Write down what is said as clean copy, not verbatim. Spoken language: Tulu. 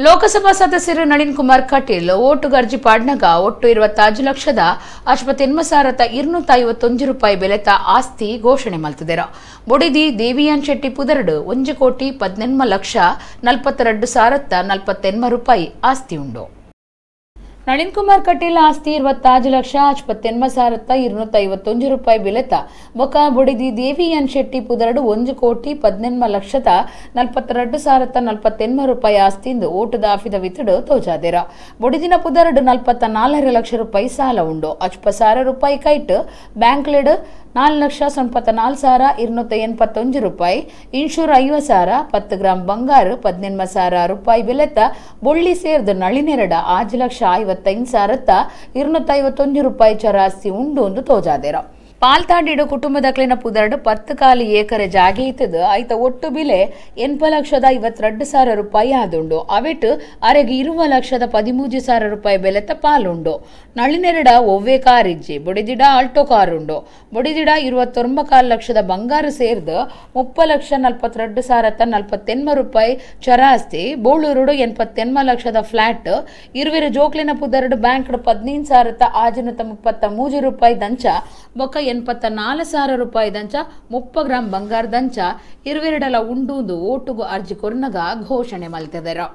ಲೋಕಸಭಾ ಸದಸ್ಯರು ನಳಿನ್ ಕುಮಾರ್ ಕಟೀಲ್ ಓಟುಗು ಅರ್ಜಿ ಪಾಡ್ನಗ ಒಟ್ಟು 25 ಲಕ್ಷದ 62,251 ರೂಪಾಯಿ ಬೆಲೆತ ಆಸ್ತಿ ಘೋಷಣೆ ಮಲ್ತಿದೆರು. ಬೊಡಿದಿ ದೇವಿಯಾನ್ ಶೆಟ್ಟಿ ಪುದರಡು 1 ಕೋಟಿ 18 ಲಕ್ಷ 42,048 ರೂಪಾಯಿ ಆಸ್ತಿ ಉಂಡು. ನಳಿನ್ ಕುಮಾರ್ ಕಟೀಲ್ ಆಸ್ತಿ 25 ಲಕ್ಷ 62,251 ರೂಪಾಯಿ ಬೆಲೆತ ಬೊಕ ಬೊಡಿದಿ ದೇವಿಯಾನ್ ಶೆಟ್ಟಿ ಪುದರಡು 1 ಕೋಟಿ 18 ಲಕ್ಷದ 42,048 ರೂಪಾಯಿ ಆಸ್ತಿಂದು ಓಟುದ ಅಫಿಡವಿಟ್ ತೋಜಾದೆರ. ಬೊಡಿದಿನ ಪುದರಡು 44 ಲಕ್ಷ ರೂಪಾಯಿ ಸಾಲ ಉಂಡು. 50,000 ರೂಪಾಯಿ ಕೈಟ್ ಬ್ಯಾಂಕ್ಲೆಡ್ 4,94,281 ರೂಪಾಯಿ, ಇನ್ಶೂರ್ 50,000, 10 ಗ್ರಾಂ ಬಂಗಾರು 18,000 ರೂಪಾಯಿ ಬೆಲೆತ ಬೊಳ್ಳಿ ಸೇರ್ದು ನಳಿನೆರಡ 5,55,251 ರೂಪಾಯಿ ಚರಾಸ್ತಿ ಉಂಡು ಎಂದು ತೋಜಾದೆರ. ಪಾಲ್ತಾಂಡಿಡು ಕುಟುಂಬದಕ್ಲಿನ ಪುದರಡು 10 ಕಾಲು ಏಕರೆ ಜಾಗೆ ಇತ್ತದು. ಐತ ಒಟ್ಟು ಬಿಲೆ 8,52,000 ರೂಪಾಯಿ ಆದುಂಡು. ಅವೆಟ್ ಅರೆಗೆ 20,13,000 ರೂಪಾಯಿ ಬೆಲೆತ ಪಾಲುಂಡು. ನಳಿನೆರಡ ಒವ್ವೆ ಕಾರ್ ಇಜ್ಜಿ, ಬೊಡಿದಿಡ ಆಲ್ಟೋ ಕಾರ್ ಉಂಡು. ಬೊಡಿದಿಡ 29 ಲಕ್ಷದ ಬಂಗಾರು ಸೇರ್ದು 30,42,048 ರೂಪಾಯಿ ಚರಾಸ್ತಿ, ಬೋಳೂರುಡು 88 ಲಕ್ಷದ ಫ್ಲಾಟ್, ಇರುವೆರು ಜೋಕ್ಲಿನ ಪುದರಡು ಬ್ಯಾಂಕ್ 15,633 ರೂಪಾಯಿ ದಂಚ ಬೊಕ್ಕ 84,000 ರೂಪಾಯಿ ದಂಚ 30 ಗ್ರಾಂ ಬಂಗಾರ ದಂಚ ಇರುವೆರಡಲ ಉಂಡೂಂದು ಓಟುಗು ಅರ್ಜಿ ಕೊರ್ನಗ ಘೋಷಣೆ ಮಲ್ತಿದೆರು.